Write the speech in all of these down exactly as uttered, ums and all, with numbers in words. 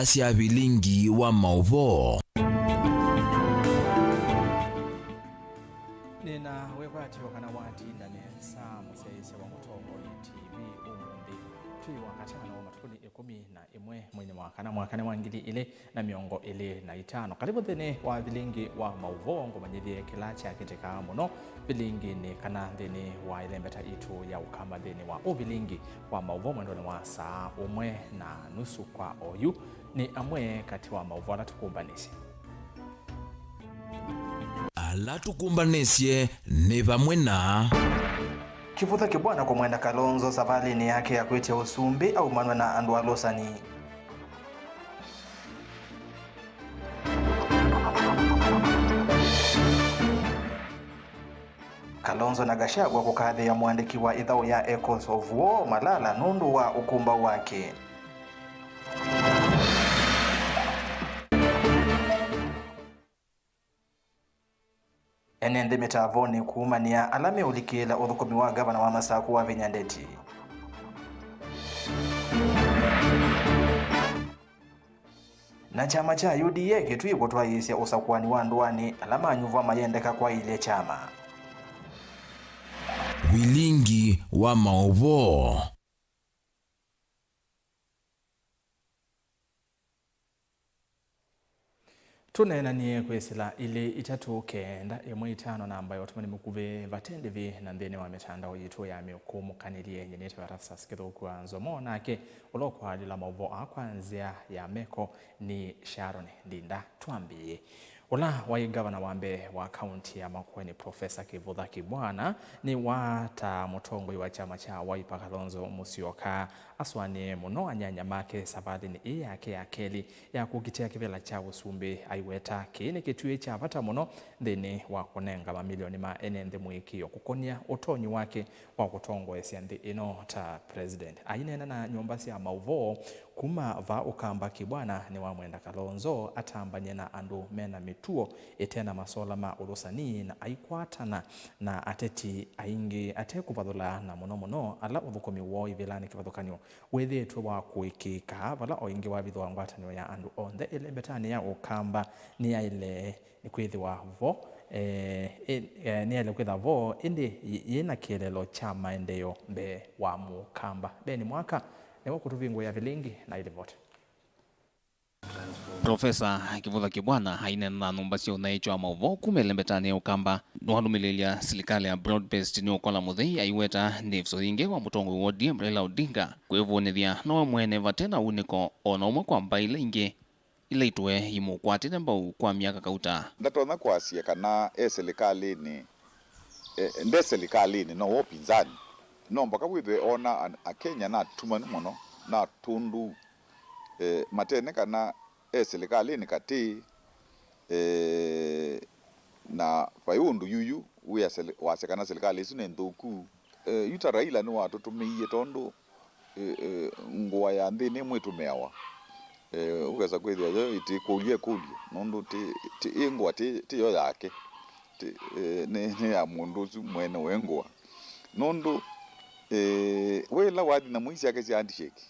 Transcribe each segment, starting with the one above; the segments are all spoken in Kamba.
Sya vilingi wa maũvoo. Nĩna wĩkwatyo kana watinda nesa mũsyaĩĩsya wa Mũtongoi T V ũmũnthĩ. Twĩ wa katano matukũnĩ ĩkũmi na ĩmwe mweinĩ wa kana mwakani wa ngili ilĩ na mĩongo ĩlĩ na itano. Karibu nthĩnĩ wa vilingi wa maũvoo, ngũmanyĩthye kĩla kyakĩtĩkaa mũno vilinginĩ kana nthĩnĩ wa ĩlembeta itũ ya Ũkamba nthĩnĩ wa ũvilingi wa maũvoo mwendonĩ wa saa ũmwe na nusu kwa oyu. Nĩ amwe katĩ wa maũvoo ala tũkũmbanĩsye. Ala tũkũmbanĩsye nĩ vamwe na Kĩvũtha Kĩbwana kũmwenda Kalonzo savalĩnĩ yake ya kwĩtya ũsumbĩ aumanw'e na andũ alũsani. Kalonzo na Gachagua kũkathĩĩa mũandĩki wa ĩthaũ ya Echoes of War, Malala, nũndũ wa ũkũmbaũ wake. Ene nthĩ mĩtavonĩ kũumanĩa ala meũlikĩĩla ũthũkũmi wa ngavana wa Masakũ Wavinya Ndeti. Na kyama kya U D A kĩtw'ĩe kũtwaĩĩsya ũsakũani wa ndũanĩ, ala manyuvwa mayendeka kwaĩlya kyama. Vilingi wa maũvoo. Tũneenanie kwĩsĩla ilĩ itatũ kenda ĩmwe itano namba ya ũtũmani mũkuvĩ vate ndĩvi na nthĩnĩ wa mĩtandao yitũ ya mĩũkũmũkanĩlye. Nyie nĩtawa Erastus Kĩthũku wa Nzomo, nake ũla ũkwalila maũvoo aa kwa nzĩa ya meko nĩ Sharon Ndinda. Twambĩĩe. Ũla waĩ ngavana wa mbee wa kaunti ya Makueni, Profesa Kĩvũtha Kĩbwana, nĩwataa mũtongoi wa kyama kya Wiper, Kalonzo Musyoka, asũanĩe mũno anyanya make savalĩnĩ ĩĩ yake ya kelĩ ya kũkitĩa kĩvĩla kya ũsumbĩ. Aiweta kĩĩ nĩ kĩtuĩ kya vata mũno nthĩnĩ wa kũnenga mamilioni ma ene nthĩ mũĩkĩĩo kũkony'a ũtonyi wake wa kũtongoesya nthĩ ĩno ta president. Aineena na nyũmba sya maũvoo kuma vaa Ũkamba, Kĩbwana nĩwamwenda Kalonzo atambany'e na andũ mena mĩtuo ĩte na masola ma ũlũsani na aikwatana na ateti aingĩ ate kũvathũla, na mũno mũno ala ũthũkũmi woo ivĩlanĩ kĩvathũkany'o wĩthĩĩtwe wa kũĩkĩĩka, vala o ĩngĩ wavithũa ngwatanĩo ya andũ onthe ĩlembetanĩ ya Ũkamba nĩyaĩle nĩ kwĩthĩwa vo, eh, ĩ-, eh, nĩyaĩle kwĩthĩwa vo, ĩndĩ yĩ-, yĩ na kĩeleelo kya maendeeo mbee wa Mũkamba. Ben Mwaka nĩwe ũkũtũvingũĩa vilingi na ilivoti. Profesa Kĩvũtha Kĩbwana aineena na nyũmba sya ũthaĩkyo wa maũvoo kuma ĩlembetanĩ ya Ũkamba nĩwalũmĩlĩlya silikalĩ ya broad based nĩ ũkola mũthei, aiweta nĩ ĩvuso yingĩ wa mũtongoi wa O D M Raila Odinga kwĩvũnĩthya nowe mwene vate na unĩko o na ũmwe kwa mbaĩ ila ingĩ ila itũe imũkwatĩte mbau kwa myaka kauta. Ndatonya kwasya kana e silikalĩnĩ, e, nde silikalĩnĩ, no wa ũpinzani. No mpaka wĩthwe ona an-, Akenya natumanu mũno, na tũndũ, e, matene kana e silikalĩnĩ katĩ, e, na vai ũndũ yuyu wĩa sili-, wasya kana silikalĩ ĩsu nĩ nthũku. E, yu ta Raila nĩwatũtũmĩie tondũ e, e, ngũa ya nthĩnĩ ĩmwe ĩtũmĩawa, e, ũkesa kwĩthĩa yo ĩtĩkũlya ĩkũlyo, nũndũ ti, ti, ĩ ngũa ti, ti yo yake, ti, e, nĩ, nĩ ya mũndũ ũsu mwene we ngũa. Nũndũ, e, we ĩla wathi na mũi syake sya handshake,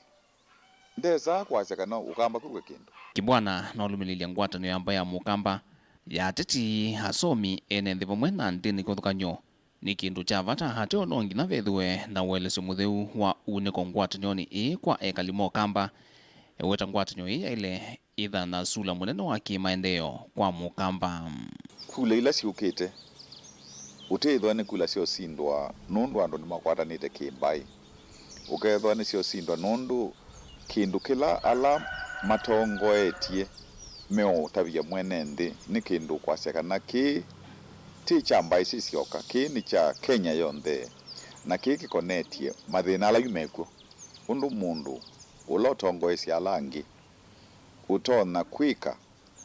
ndesaa kwasya kana Ũkamba kwĩw'a kĩndũ. Kĩbwana nalũmĩlĩlya ngwatanĩo ya mbaĩ ya Mũkamba ya ateti, asomi, ene nthĩ vamwe na ndĩni kĩvathũkany'o nĩ kĩndũ kya vata ateo no nginya vethĩwe na ũelesyo mũtheu wa unĩko ngwatanĩonĩ ĩĩ kwa ekali ma Ũkamba. Eweta ngwatanĩo ĩĩ yaĩle ĩtha na sula mũnene wa kĩmaendeeo kwa Mũkamba. Kula ila syũkĩte, ũtĩĩthwa nĩ kula sya ũsindwa nũndũ andũ nĩmakwatanĩte kĩ-mbaĩ. Ũkeethwa nĩsyosindwa nũndũ kĩndũ kĩla ala matongoetye meũtavya mwene nthĩ nĩ kĩndũ kwasya kana kĩĩ ti kya mbaĩ syĩ syoka, kĩĩ nĩ kya Kenya yonthe, na kĩĩ kĩkonetye mathĩna ala yu mekw'o. Ũndũ mũndũ ũla ũtongoesye ala angĩ ũtonya kwĩka,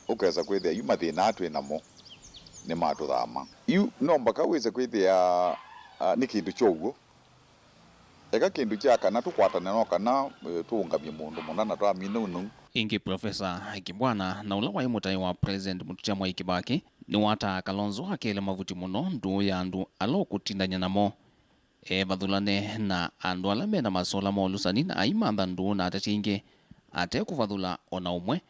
ũkesa kwĩthĩa yu mathĩna aa twĩ namo nĩmatũthama. Yu no mbaka wĩse kwĩthĩa, a, nĩ kĩndũ kyow'o. Eka kĩndũ kya kana tũkwatane no kana, e, tũũngamye mũndũ mũna na twamina ũnũu. Ĩngĩ Profesa Kibwana, na ũla waĩ mũtaĩ wa President mũtũkya Mwai Kibaki, nĩwataa Kalonzo akele mavuti mũno ndũũ ya andũ ala ũkũtindany'a namo, evathũlane na andũ ala me na masola ma ũlũsani na aimantha ndũũ na ateti aingĩ ate kũvathũla o na ũmwe.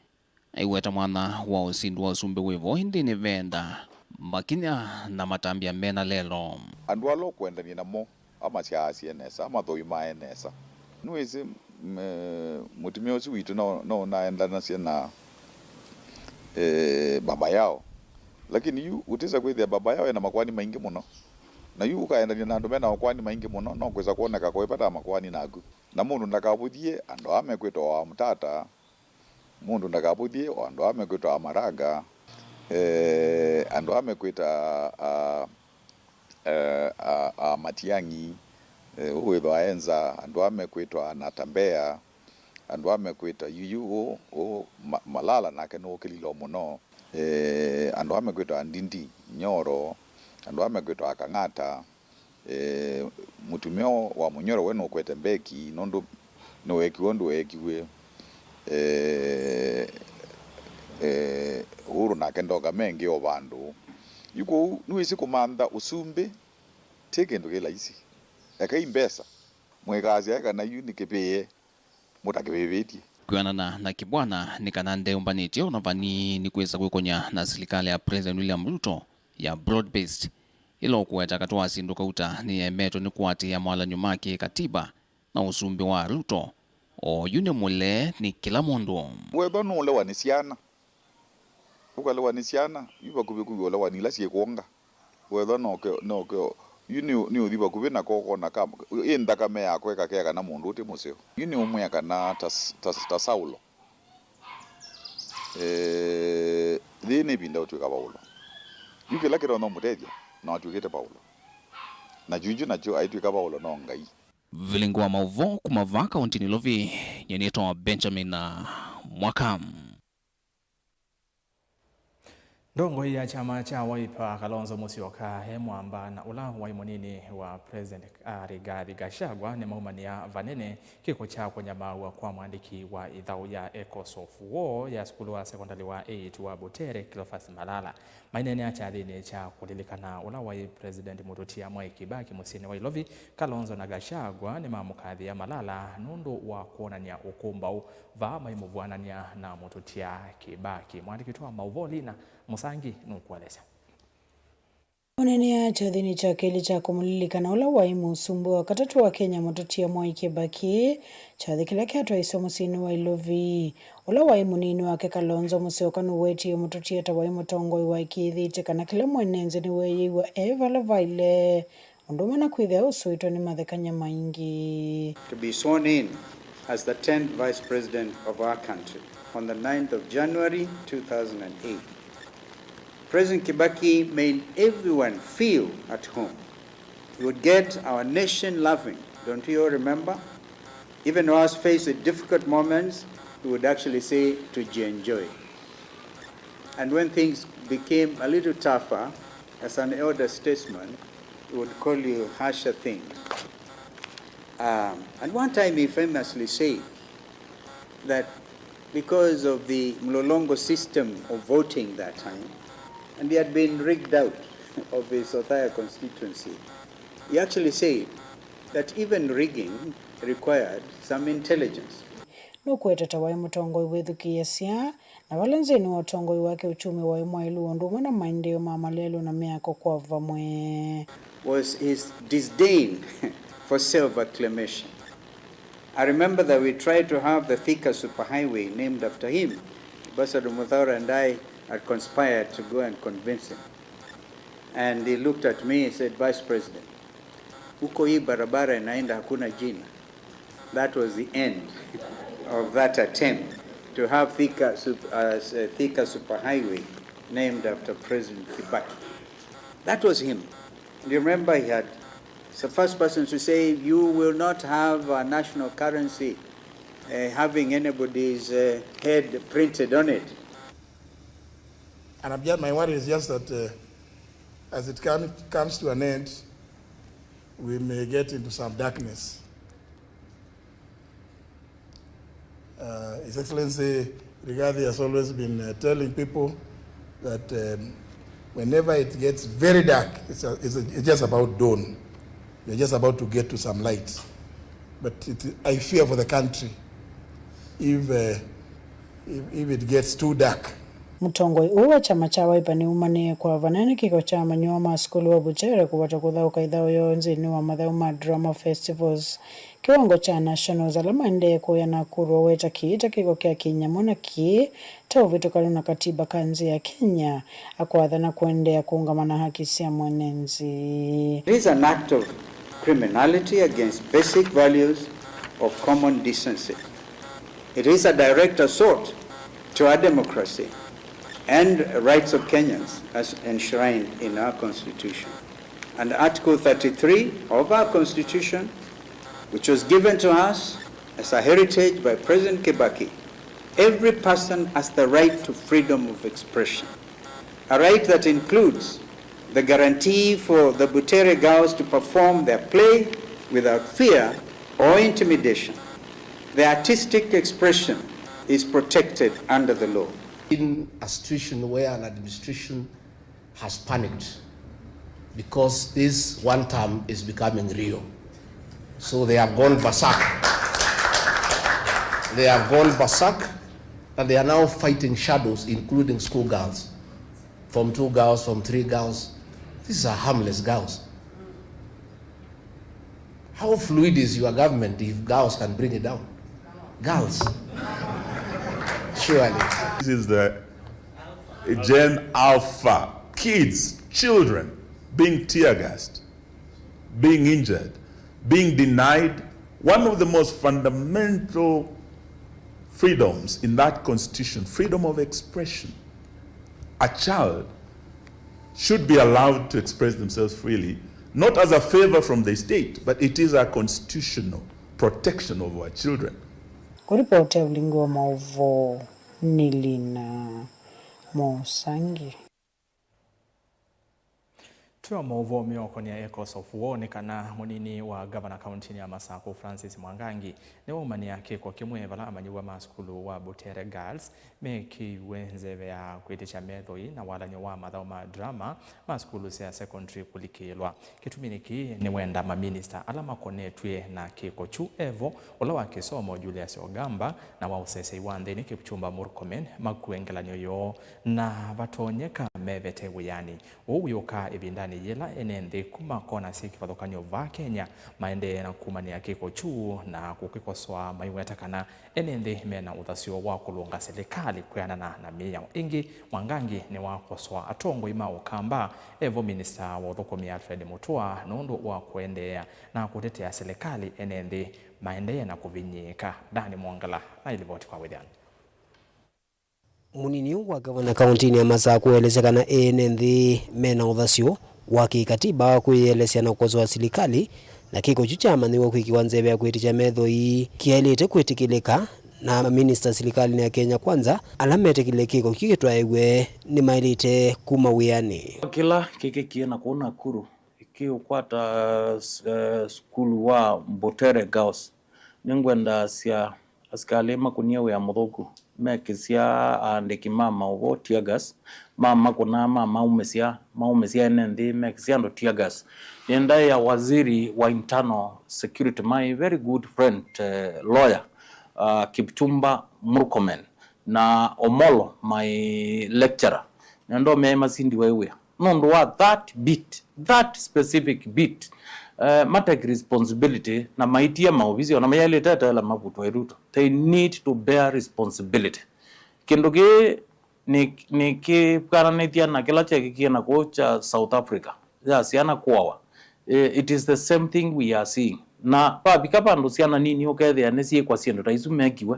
Aiweta mwanya wa ũsindi wa ũsumbĩ wĩ vo, ĩndĩ nĩvenda makinya na matambya mena lelo. Andũ ala ũkwendany'a namo, amasyaasye nesa, amathũimae nesa. Nĩwĩsĩ, mm, eh, mũtumĩa ũsu witũ no, no ũnaendanasya na, eh, baba yao. Lakini yu ũtĩsa kwĩthĩa baba yao ena makoani maingĩ mũno. Na yu ũkaendany'a na andũ mena makoani maingĩ mũno, no kwĩsa kwoneka kũĩ vata makoani naku. Na mũndũ ndakavũthye andũ aa mekwĩtwa wa mũtata. Mũndũ ndakavũthye o andũ aa mekwĩtwa Amaraga, eh, andũ aa mekwĩta, ah, eh, a, a Matiang'i, eh, ũũ wĩthwa enza, andũ aa mekwĩtwa Natembea, andũ aa mekwĩta yuyu ũũ, ũũ Ma-, Malala nake nũũkĩlilo mũno, eh, andũ aa mekwĩtwa Ndindi Nyoro, andũ aa mekwĩtwa Kang'ata, Eh, mũtumĩa wa Mũnyoro we nũkwete mbeki, nũndũ nĩweekiwe ũndũ weekiw'e. Eh, eh, Uhuru nake ndoka mengĩ o vandũ. Yu kwoou nĩwĩsĩ kũmantha ũsumbĩ ti kĩndũ kĩ laisi. Ekai mbesa, mũikasyae kana yu nĩ kĩvĩĩe mũtakĩvĩvĩtye. Kwĩanana na Kibwana, nĩ kana ndeũmbanĩtye o na vanini kwĩsa kwĩkũnya na silikalĩ ya President William Ruto ya broad-based, ĩla ũkũweta katĩ wa syĩndũ kauta nĩyemetwe nĩ kũatĩĩa mawalany'o ma kĩ-katiba na ũsumbĩ wa Ruto. Oyu nĩ mũlee nĩ kĩla mũndũ. Wethwa nũũlewa nĩ syana, ũkalewa nĩ syana, yu vakuvĩ kwĩw'a ũlewa nĩ ila syĩ kwonga. Wethwa noke, noke, yu nĩ, nĩ ũthi vakuvĩ na koko na ka, ĩ nthakame yakwa ĩkakea kana mũndũ ũtĩ mũseo. Yu nĩ ũmwĩa kana ta, ta, ta Saulo. Eh, yĩĩ nĩ ĩvinda ũtw'ĩka Vaulo. Yu kĩla kĩtonya ũmũtethya, na watw'ĩkĩte Vaulo. Na kyuju nakyo aitw'ĩka Vaulo no Ngai. Vilingi wa maũvoo kuma vaa kaũntĩnĩ Nairobi, nyie nĩtawa Benjamin, ah, Mwaka. Ndongoi ya kyama kya Wiper, Kalonzo Musyoka, e mwamba na ũla waĩ mũnini wa President Rigathi Gachagua nĩmaumanĩa vanene kĩko kya kũnyamaaw'a kwa mwandĩki wa ĩthaũ ya Echoes of War ya sukulu wa sekondalĩ wa eight wa Butere, Cleophas Malala. Maineenea kyathĩnĩ kya kũlilikana ũla waĩ President Mũtũtia Mwai Kibaki mũsyĩnĩ wa Ilovi, Kalonzo na Gachagua nĩmamũkathĩa Malala nũndũ wa kwonany'a ũkũmbaũ vaa maimũvw'anany'a na Mũtũtia Kibaki. Mwandĩki witũ wa maũvoo Lina Mũsangi nũkũelesya. Onanĩa kyathĩnĩ kya kelĩ kya kũmũlilikana ũla waĩ mũsumbĩ wa katatũ wa Kenya, Mũtũtia Mwai Kĩbakĩ, kyathĩ kĩla kyatwaĩswe mũsyĩnĩ wa Ilovi. Ũla waĩ mũnini wake Kalonzo Musyoka nũwetie Mũtũtia ta waĩ mũtongoi waĩkĩĩthĩtye kana kĩla mwene nthĩ nĩweeyĩw'a e vala vaĩle, ũndũ ũmwe na kwĩthĩa ũsũĩtwe nĩ mathekany'a maingĩ. To be sworn in as the tenth Vice President of our country on the ninth of January two thousand and eight. President Kibaki made everyone feel at home. We would get our nation laughing. Don't you all remember? Even whilst faced with difficult moments, we would actually say, "Tujienjoy." And when things became a little tougher, as an elder statesman, we would call you harsher things. Um, and one time he famously said that because of the Mlolongo system of voting that time, and he had been rigged out of his Othaya constituency, he actually said that even rigging required some intelligence. Nũkũweta ta waĩ mũtongoi wĩthukĩĩasya, na vala nthĩnĩ wa ũtongoi wake ũkyumi waĩ mwaĩlu o ũndũ ũmwe na maendeeo ma malelũ na mĩako kwa vamwe. Was his disdain for self-acclamation. I remember that we tried to have the Thika Superhighway named after him. Ambassador Muthaura and I had conspired to go and convince him. And he looked at me and said, "Vice President, huko hii barabara inaenda hakuna jina." That was the end of that attempt to have Thika, Sup-, uh, s-, uh, Thika Superhighway named after President Kibaki. That was him. And you remember he had, he's the first person to say, "You will not have a national currency, uh, having anybody's, uh, head printed on it." And again, my worry is just that, uh, as it come, comes to an end, we may get into some darkness. Uh, His Excellency Rigathi has always been, uh, telling people that, um, whenever it gets very dark, it's, a, it's, a, it's just about dawn. You're just about to get to some light. But it, I fear for the country if, uh, if, if it gets too dark. Mũtongoi ũũ wa kyama kya Wiper nĩumanĩe kwa vanene kĩko kya amanyĩw'a ma sukulu wa Butere kũvata kũthaũka ĩthaũ yoo nthĩnĩ wa mathaũ ma drama festivals. Kĩwango kya nationals ala maendee kũya Nakuru aweta kĩĩ ta kĩko kya kĩnyamũ na kĩĩ ta ũvĩtũkanu na katiba ka nthĩ ya Kenya, akwathana kũendeea kũũngama na haki sya mwene nthĩ. It is an act of criminality against basic values of common decency. It is a direct assault to our democracy and rights of Kenyans as enshrined in our constitution. And Article thirty-three of our constitution, which was given to us as a heritage by President Kibaki, every person has the right to freedom of expression, a right that includes the guarantee for the Butere girls to perform their play without fear or intimidation. The artistic expression is protected under the law. In a situation where an administration has panicked because this one term is becoming real. So they have gone berserk. They have gone berserk and they are now fighting shadows, including schoolgirls. Form two girls, form three girls. These are harmless girls. How fluid is your government if girls can bring it down? Girls. Surely. This is the Gen Alpha. Kids, children being tear gassed, being injured, being denied one of the most fundamental freedoms in that constitution, freedom of expression. A child should be allowed to express themselves freely, not as a favor from the state, but it is a constitutional protection of our children. Kũripotea ũlingi wa maũvoo nĩ Lina Mosangi. Twĩ o maũvoo meũkonĩa Echoes of War nĩ kana mũnini wa ngavana kauntinĩ ya Masakũ Francis Mwangangi nĩwaumanĩa kĩko kĩmwe vala amanyĩw'a ma sukulu wa Butere Girls mekĩiw'e nzeve ya kwĩtĩkya methoi na walany'o wa mathaũ ma drama ma sukulu sya secondary kũlikĩĩlwa. Kĩtuminĩ kĩĩ nĩ wenda maminista ala makonetw'e na kĩko kyu evo, ũla wa kĩsomo Julius Ogamba na wa ũseseĩ wa nthĩnĩ Kipchumba Murkomen makue ngelany'o yoo na vatonyeka mevete wĩanĩ. Ũu wĩũkaa ĩvindanĩ yĩla ene nthĩ kuma kona syĩ kĩvathũkany'o vaa Kenya maendee na kumanĩa kĩko kyu na kũkĩkosoa maiweta kana ene nthĩ mena ũthasyo wa kũlũnga silikalĩ kwĩanana na mĩao. Ĩngĩ, Mwangangi nĩwakosoa atongoi ma Ũkamba evo minista wa ũthũkũmi Alfred Mutua nũndũ wa kũendeea na kũtetea silikalĩ ene nthĩ maendee na kũvinyĩĩka. Dani Mwongela na ilivoti kwa wĩthĩano. Mũnini ũũ wa ngavana kaũntĩnĩ ya Masakũ elesya kana ene nthĩ mena ũthasyo wa kĩkatiba wa kwĩyĩelesya na kũkosoa silikalĩ, na kĩko kyu kyamanyĩw'a kwĩkĩwa nzeve ya kwĩtĩkya methoi kĩaĩlĩte kwĩtĩkĩlĩka, na maminista silikalĩnĩ ya Kenya Kwanza ala metĩkĩlile kĩko kyu kĩtwaĩwe nĩmaĩlĩte kuma wĩanĩ. Kĩla kĩkĩkie na kũu Nakuru kĩũkwata, eh, sukulu wa Butere Girls. Nĩngwenda asya asikalĩ makũnie wĩa mũthũku, mekĩsya aandĩki ma maũvoo tear gas, mamakũna, mamaumĩsya, maumĩsya ene nthĩ, mekĩsya andũ tear gas. Nĩendaĩa waziri wa internal security, my very good friend, eh, lawyer, uh, Kipchumba Murkomen, na Omolo, my lecturer. Nĩendaĩa meĩ masindiwe wĩa nũndũ wa that bit, that specific bit. Eh, matake responsibility na maitie maovisi ona mayaĩlĩte eteela mavutwe Ruto. They need to bear responsibility. Kĩndũ kĩĩ nĩ, nĩkĩkananĩthya na kĩla kyekĩkie na kũu kya South Africa, ya syana kũawa. Eh, it is the same thing we are seeing. Na vavika vandũ syana nini ũkethĩa nĩsyĩkwa syĩndũ ta isu mekiwe,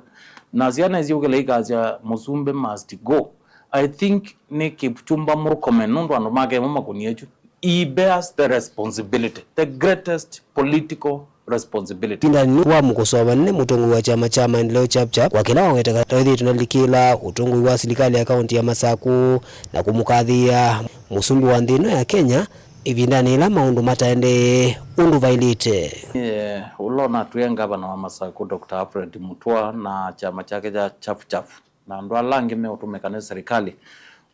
na syana isyũkĩla ikasya, "Mũsumbĩ must go." I think nĩ Kipchumba Murkomen, nũndũ andũ make mo makũnie kyu. He bears the responsibility, the greatest political responsibility. Ĩvindanĩ wa mũkosoa vanene mũtongoi wa kyama kya Maendeleo Chapchap, kwa kĩla waweta kana ethĩĩtwe ndalikĩla ũtongoi wa silikalĩ ya kaũntĩ ya Masakũ na kũmũkathĩĩa mũsumbĩ wa nthĩ ĩno ya Kenya ĩvindanĩ yĩla maũndũ mataendee ũndũ vaĩlĩte. Eh, ũla ũnatwĩe ngavana wa Masakũ, Doctor Alfred Mutua na kyama kyake kya Chapchap na andũ ala angĩ meũtũmĩka nĩ silikalĩ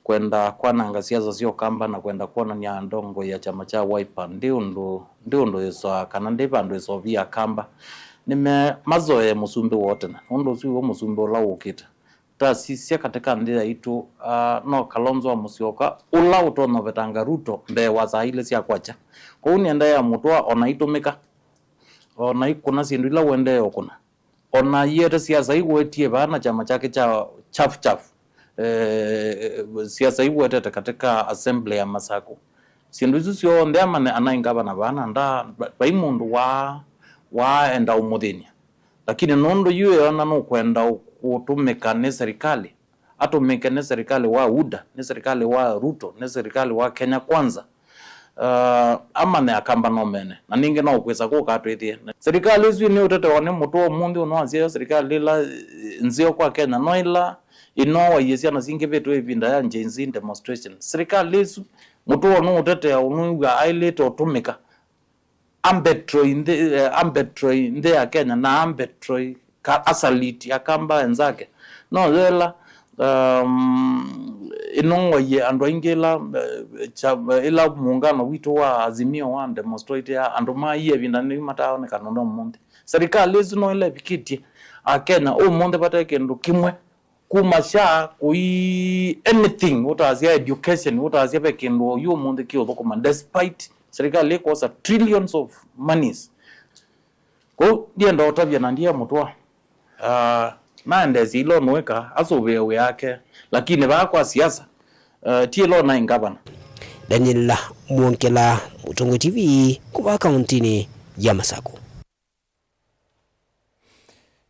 kwenda kwananga siasa sya Ũkamba na kwenda kwonany'a ndongoi ya kyama kya Wiper ndĩ ũndũ, ndĩ ũndũ ĩsoa kana ndĩ vandũ ĩsovia Akamba. nĩme-, mazoee mũsumbĩ woo tene, nũndũ ũsu wĩw'o mũsumbĩ ũla wũkĩte. Tasisya katika nthĩ yaitũ, ah, no Kalonzo wa Musyoka ũla ũtonya ũvetanga Ruto mbee wa saa ilĩ sya kwakya. Kwoou nĩendeea mũtũa ona itũmĩka, ona ikũna syĩndũ ila ũendee ũkũna. Ona aiete siasa iwetie vaa na kyama kyake kya Chafu Chafu, eh, siasa iwetete katika assembly ya Masaku. Syĩndũ isu syonthe amane anaĩ ngavana vaa na nda, vai mũndũ wa, waenda ũmũthĩny'a. Lakini nũndũ yu eona nũkwenda kũtũmĩka nĩ serikali, atũmĩke nĩ serikali wa UDA, nĩ serikali wa Ruto, nĩ serikali wa Kenya Kwanza, uh, amane Akamba no mene, na ningĩ no ũkwĩsa kũka atwĩthĩe. Serikali ĩsu nĩ ũtetewa nĩ mũtũa ũmũnthĩ ũno wasyayo, serikali ĩla, eh, nzeo kwa Kenya, no ĩla ĩnowaie syana singĩvĩtwe ĩvinda ya Gen Z demonstration. Serikali ĩsu mũtũa nũũtetea ũnũĩw'a aĩlĩte ũtũmĩka. Ambetray nthĩ, eh, ambetray nthĩ ya Kenya na ambetray ka-, asaliti Akamba enzake. No yela, um, ĩnong'oie andũ aingĩ ĩla, eh, cha-, ĩla mũũngano witũ wa Azimio wa demonstrate ya andũ maie ĩvinda nĩu mataonekana ũndũ ũmũnthĩ. Serikali ĩsu no ĩla ĩvikĩtye Akenya ũmũnthĩ vate kĩndũ kĩmwe kuma SHA kũi anything, ũtasya education, ũtasya ve kĩndũ oyu ũmũnthĩ kĩũthũkũma, despite serikali ĩkwosa trillions of monies. Kwoou ndienda ũtavya na ndiye mũtũa, ah, naendeesya ila ũnũĩka, asũvĩe wĩa wake, lakini vaa kwa siasa, ah, ti ĩla ũnaĩ ngavana. Daniel Mwongela, Mũtongoi T V, kuma kauntinĩ ya Masaku.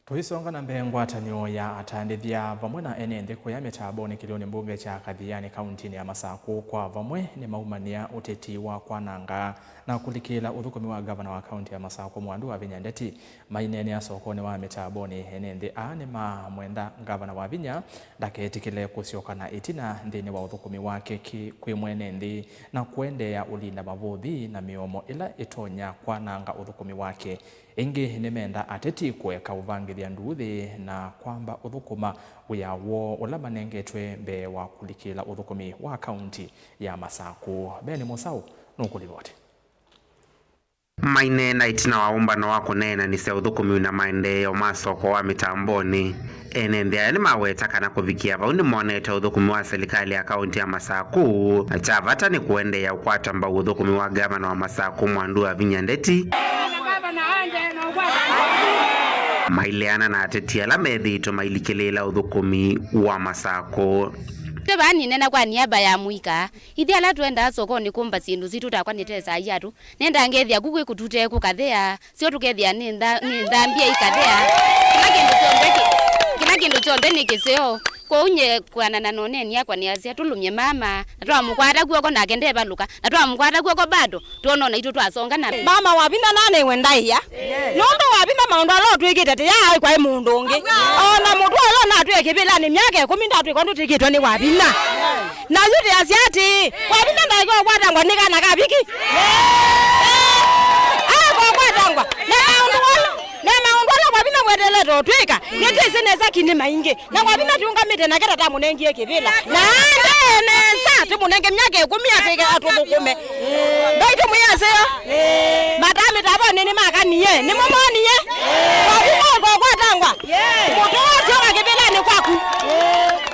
Tũisonga na mbee, ngwatanĩo ya atandĩthya vamwe na ene nthĩ kũya mĩtambonĩ kĩlĩonĩ mbunge kya Kathiani kauntinĩ ya Masakũ kwa vamwe nĩmaumanĩa ũteti wa kwananga na kũlikĩla ũthũkũmi wa ngavana wa kaunti ya Masakũ Mwandu Wavinya Ndeti. Maineenea sokonĩ wa mĩtambonĩ, ene nthĩ aa nĩmamwenda ngavana Wavinya ndaketĩkĩle kũsyoka na ĩtina nthĩnĩ wa ũthũkũmi wake kĩ-, kwĩ mwene nthĩ na kũendeea ũlinda mavũthi na mĩomo ĩla ĩtonya kwananga ũthũkũmi wake. Ĩngĩ nĩmenda ateti kũeka ũvangĩthya nduuthĩ na kwamba ũthũkũma wĩa woo ũla manengetwe mbee wa kũlikĩla ũthũkũmi wa kaunti ya Masakũ. Ben Mũsaũ nũkũlivoti. Maineena ĩtina wa ũmbano wa kũneenanĩsya ũthũkũmi na maendeeo ma soko wa mĩtambonĩ, ene nthĩ aya nĩmaweta kana kũvikĩa vau nĩmonete ũthũkũmi wa silikalĩ ya kaunti ya Masakũ, na kya vata nĩ kũendeea ũkwata mbau ũthũkũmi wa ngavana wa Masakũ Mwandu Wavinya Ndeti. Maileana na ateti ala methĩĩtwe mailikĩlĩĩla ũthũkũmi wa Masakũ. Tũvanine na kwa niaba ya mũika, ithyĩ ala tũendaa sokonĩ kũmba syĩndũ sitũ takwa nĩtesaa iatũ, nendaa ngethĩa ku kwĩ kũtute kũkathea, syo tũkethĩa nĩ ntha-, nĩ nthambie ikathea. Kĩla kĩndũ kyonthe kĩ-, kĩla kĩndũ kyonthe nĩ kĩseo. Kwoou nye kwanana na ũneeni akwa nĩasya, "Tũlũmye mama," na twamũkwata kw'oko nake ndevalũka, na twamũkwata kw'oko bado, twona naitũ twasonga na mbee. Mama Wavinya nanĩwe ndaĩa. Nũndũ Wavinya maũndũ ala ũtwĩkĩte tĩ yaa kwaĩ mũndũ ũngĩ. O na mũtũa ũla ũnatwĩe kĩvĩlanĩ myaka ĩkũmi ndatwĩka ũndũ twĩkĩtwe nĩ Wavinya. Na yu tĩasya atĩĩ, Wavinya ndaĩka ũkwatangwa nĩ kana kaviki. Aĩka ũkwatangwa. Na maũndũ ala, na maũndũ ala Wavinya weteelete ũtwĩka, nĩtwĩsĩ nesa ki nĩ maingĩ. Na Wavinya tũũngamĩte nake tatamũnengie kĩvĩla. Na aendee nesa, tũmũnenge myaka ĩkũmi atwĩke atũthũkũme. Ngai tũmwĩaseo. Mataa mĩtavonĩ nĩmakanie. Nĩmũmonie. Wavinya ũkwatangwa. Mũtũa ũsyoka kĩvĩlanĩ kwaku.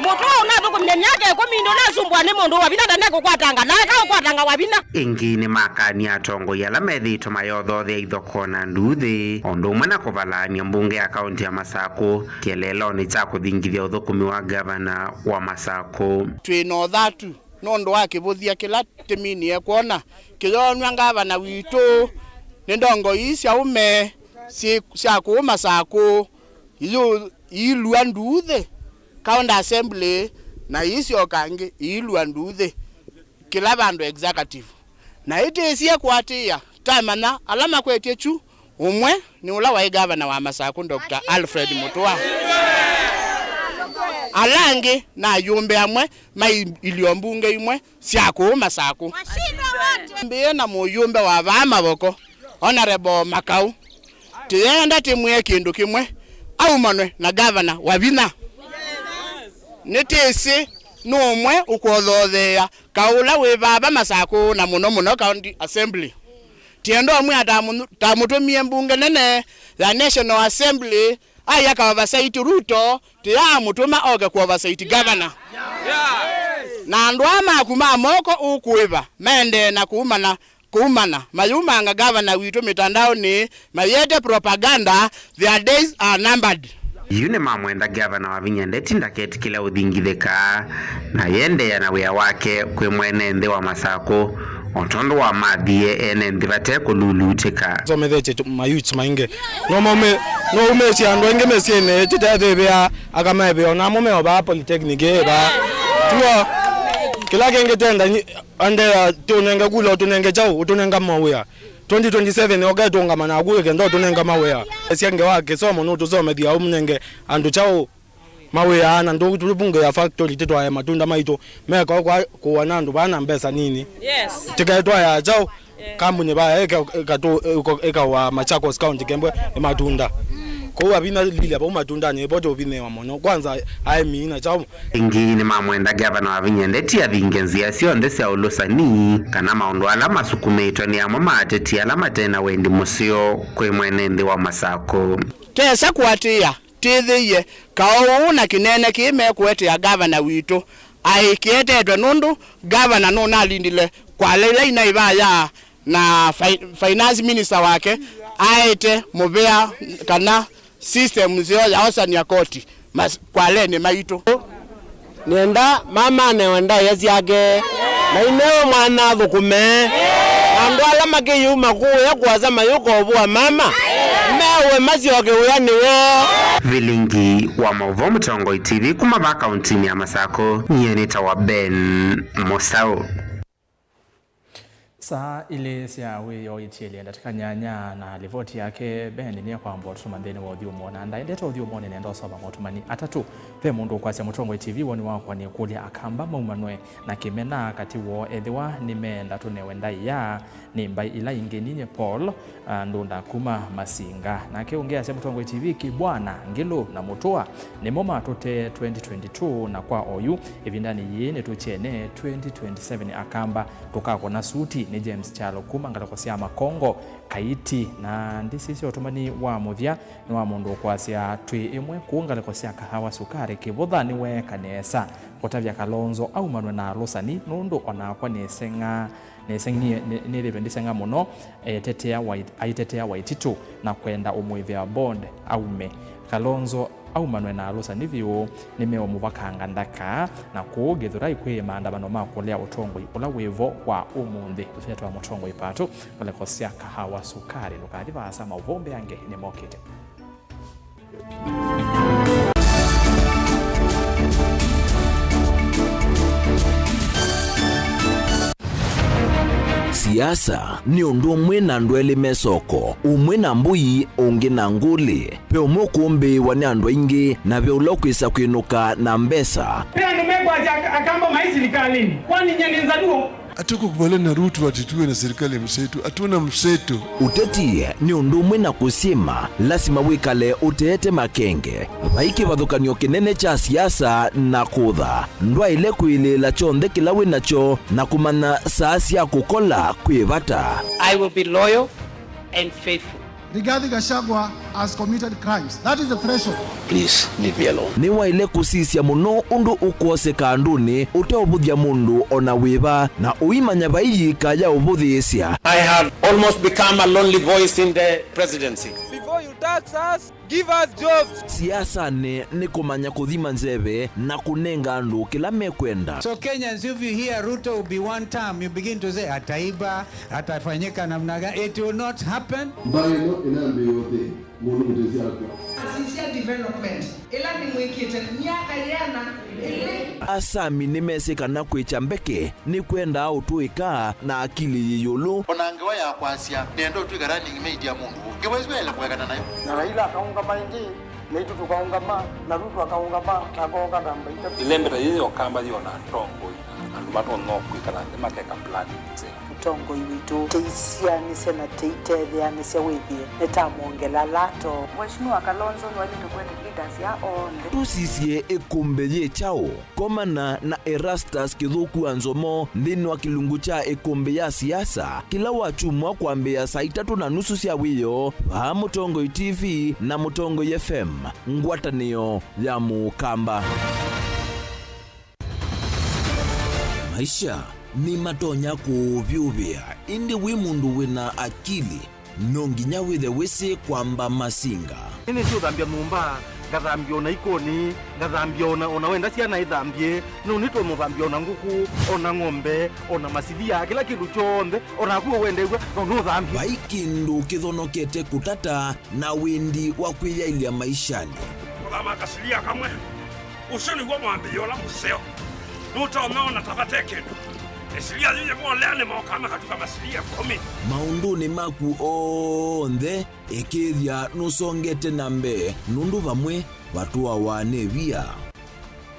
Mũtũa ũnathũkũmie myaka ĩkũmi ndũnasumbũa nĩ mũndũ Wavinya ndane kũkwatanga. Na aka ũkwatanga Wavinya. Ĩngĩ nĩmakanie atongoi ala methĩĩtwe mayothothea ithokoo na nduuthĩ, o ũndũ ũmwe na kũvalaany'a mbunge ya kaunti ya Masakũ kĩeleelonĩ kya kũthingithya ũthũkũmi wa ngavana wa Masakũ. Twĩ na ũthatu nũndũ wa kĩvũthya kĩla tĩminie kwona kĩyoonw'a ngavana witũ nĩ ndongoi ii sya ũme syĩ, sya kũũ Masakũ, iyu iilua nduuthĩ County Assembly, na iisyoka angĩ iilua nduuthĩ kĩla vandũ executive. Na ĩtĩĩsie kũatĩĩa, twamanya ala makwetye kyu, ũmwe nĩ ũla waĩ ngavana wa Masakũ, Doctor Alfred Mũtũa. Ala angĩ na ayũmbe amwe mai ilio mbunge imwe sya kũũ Masakũ. Mbĩe na mũyũmbe wa vaa Mavoko, Honorable Makau. Tĩyenda tĩmwĩe kĩndũ kĩmwe, aumanwe na ngavana Wavinya. Nĩtĩsĩ nũmwe ũkũthootheea kaũ ũla wĩ vava Masakũ na mũno mũno County Assembly. Tiendo amwe atamũ-, tamũtũmie mbunge nene ya National Assembly, aia ka oversight Ruto, tiamũtũma oke ku oversight governor. Na andũ aa maku ma moko ũkũĩva, maendee na kũumana, kũumana, mayumanga governor witũ mĩtandaonĩ, mayĩete propaganda, their days are numbered. Yu nĩmamwenda gavana Wavinya Ndeti ndaketĩkĩle ũthingithĩka, na yendeea na wĩa wake kwĩ mwene nthĩ wa Masakũ, o tondũ wamathie ene nthĩ vate kũlulutĩka. Somethĩtye mayouths maingĩ. No maume-, no umĩsye andũ aingĩ mĩsyĩnĩ, tĩtethĩvĩa akamaĩvĩa, o namo meo vaa polytechnic ĩ vaa. Tuo, kĩla kĩngĩ tenda nyi-, andea, tũnenge kula, ũtũnenge kyaũ, ũtũnenga mawĩa. Twenty twenty-seven oke tũngama naku wĩke ndo tũnenga mawĩa. Esya ngewa kĩsomo nũtũsomethya ũmũnenge andũ kyaũ mawĩa na ndũ tũvungĩa factory tĩtwae matunda maitũ meka kwa kũwa na andũ vaa na mbesa nini. Yes. Tĩkae twaya kyaũ kambuni vaa ĩka-, ĩkatũ-, ĩko-, ĩkawa Machakos County kembwe nĩ matunda. Kũu avinya lilya vau matundanĩ ĩvo tũvinĩwa mũno. Kwanza aemi na kyaũ. Ĩngĩ nĩmamwenda gavana Wavinya Ndeti avinge nzĩa syonthe sya ũlũsani kana maũndũ ala masukumĩtwe nĩ amwe ma ateti ala mate na wendi mũseo kwĩ mwene nthĩ wa Masakũ. Tesa kũatĩĩa, tĩthĩie, kaũ ũũ na kĩnene kĩĩ mekũetea gavana witũ aĩ kĩetetwe nũndũ gavana nũnalindile Kwale ĩla inaĩ vaya na fi-, finance minister wake aete mũvea kana system nzeo ya osany'a koti mas-, Kwalenĩ maitũ. Nĩenda mamanewe ndaĩa syake, na inewe mwana athũkũme. Na andũ ala makĩyuma kũũya kũasa mayũka ũvũa mama, mewe masyoke wĩanĩ woo. Vilingi wa maũvoo Mũtongoi T V kuma va kauntinĩ ya Masakũ, nyie nĩtawa Ben Mũsaũ. Saa ilĩ sya wĩoo itielye ndatĩka nyanya, na livoti yake Ben nĩekwamba ũtũtũma nthĩnĩ wa ũthyũmũo. Na ndaendete ũthyũmũonĩ, nenda ũsoma motũmani atatũ. Ve mũndũ ũkwasya, Mũtongoi T V, woni wakwa nĩ kũlya Akamba maumanwe na kĩmena katĩ woo ethĩwa nĩmeenda tũnewe ndaĩa nĩ mbaĩ ila ingĩ. Ninyie Paul, ah, Ndunda kuma Masinga. Nake ũngĩ asya, Mũtongoi T V, Kĩbwana, Ngĩlũ na Mũtũa nĩmo matũtee twenty twenty-two, na kwa oyu ĩvindanĩ yĩĩ nĩtũkyene twenty twenty-seven. Akamba tũkakũna suti. Nĩ James Kyalo kuma ngalĩko sya Makongo, Kaiti. Na ndĩsisya ũtũmani wa mũthya nĩ wa mũndũ ũkwasya, twĩ ĩmwe kũu ngalĩko sya Kahawa Sukari, Kĩvũtha nĩweeka nesa kũtavya Kalonzo aumanwe na alũsani, nũndũ onakwa nĩseng'aa. Nĩseng'ie, nĩ-, nĩthĩĩtwe ndĩseng'a mũno, etetea Wai-, aitetea Waititu na kwenda ũmũĩvĩa bond aume. Kalonzo aumanwe na alũsani vyũ, nĩmeũmũvakanga ndaka, na kũu Gĩthũrai kwĩ maandamano ma kũlea ũtongoi ũla wĩ vo wa ũmũnthĩ. Ũsete wa mũtongoi Patu, ngalĩko sya Kahawa Sukari. Ndũkathi vaasa, maũvoo mbeange nĩmokĩte. Siasa nĩ ũndũ ũmwe na andũ elĩ me soko, ũmwe na mbũi, ũngĩ na ngũlĩ. Ve ũmwe ũkũmbĩĩwa nĩ andũ aingĩ, na ve ũla ũkwĩsa kwĩnũka na mbesa. Ve andũ mekwasya Ak-, Akamba mai silikalĩnĩ, kwani nyie nĩ Nzaluo? Hatukubaliana na Ruto ati tuwe na serikali ya mseto. Hatuna mseto. Ũteti nĩ ũndũ ũmwe na kũsyĩma, lasima wĩkale ũteete makenge. Vai kĩvathũkany'o kĩnene kya siasa na kũtha. Ndwaĩle kwĩlĩĩla kyonthe kĩla wĩ nakyo na kũmanya saa sya kũkola kwĩ vata. I will be loyal and faithful. Rigathi Gachagua has committed crimes. That is the threshold. Please leave me alone. Nĩwaĩle kũsisya mũno ũndũ ũkwoseka andũnĩ ũteũvũthya mũndũ o na wĩva, na ũimanya vai yĩika ya ũvũthĩĩsya. I have almost become a lonely voice in the presidency. Before you tax us, give us jobs. Siasanĩ nĩ kũmanya kũthima nzeve na kũnenga andũ kĩla mekwenda. So Kenyans, if you hear Ruto will be one term, you begin to say, "Ataiba, atafanyika namna gani?" It will not happen. Mbaĩ ĩno ĩnambĩĩa ũthĩ, mũndũ mũtĩsĩ akw'a. Asisya development ĩla nĩmwĩkĩte myaka yĩana ĩlĩ. Asami nĩmesĩ kana kwĩkya mbeke nĩkwendaa ũtũĩka na akili yĩ ĩũlũ. O na ngewa ya kwasya, nĩenda ũtw'ĩka running mate ya mũndũ ũngĩ, ngewa ĩsu yaĩle kũekana nayo. Na Raila akaũngama ĩngĩ, naitũ tũkaũngama, na Ruto akaũngama, na akooka namba itatũ. Ĩlembeta yĩĩ yokamba yĩona atongoi, andũ Matonya kwĩkala nthĩ makeka plan nzeo. Mũtongoi witũ, tĩisianĩsya na tĩitetheanĩsya wĩthĩe nĩtamwongela lato. Mheshimiwa Kalonzo nĩwaĩlĩte kũete leaders ya onthe. Tũsisye ĩkũmbĩ yĩ kyaũ? Komana na Erastus Kĩthũku wa Nzomo nthĩnĩ wa kĩlungu kya ĩkũmbĩ ya siasa kĩla wakyumwa kwambĩĩa saa itatũ na nusu sya wĩoo vaa Mũtongoi T V na Mũtongoi F M, ngwatanĩo ya Mũkamba. Maisha nĩmatonya kũũvyũvĩa, ĩndĩ wĩ mũndũ wĩ na akili, no nginya wĩthe wĩsĩ kwamba masinga. Nĩnĩsĩ ũthambya nyũmba, ngathambya ona ikoni, ngathambya ona, ona wenda syana ithambye, no nĩtwe mũthambya ona ngũkũ, ona ng'ombe, ona masilia, kĩla kĩndũ kyonthe, ona naku wendew'a, no nũthambye. Vai kĩndũ kĩthonokete kũtata na wĩndi wa kwĩyaĩlya maishanĩ. Kũthama kasilia kamwe. Ũsu nĩw'o mwambĩĩo ũla mũseo. Nũtonya ona ta vate kĩndũ. Ĩsilia yĩyĩ volea nĩmokaa makatuka masilia ĩkũmi. Maũndũnĩ maku onthe, ĩkĩĩthya nũsongete na mbee, nũndũ vamwe vatũawa nĩ via.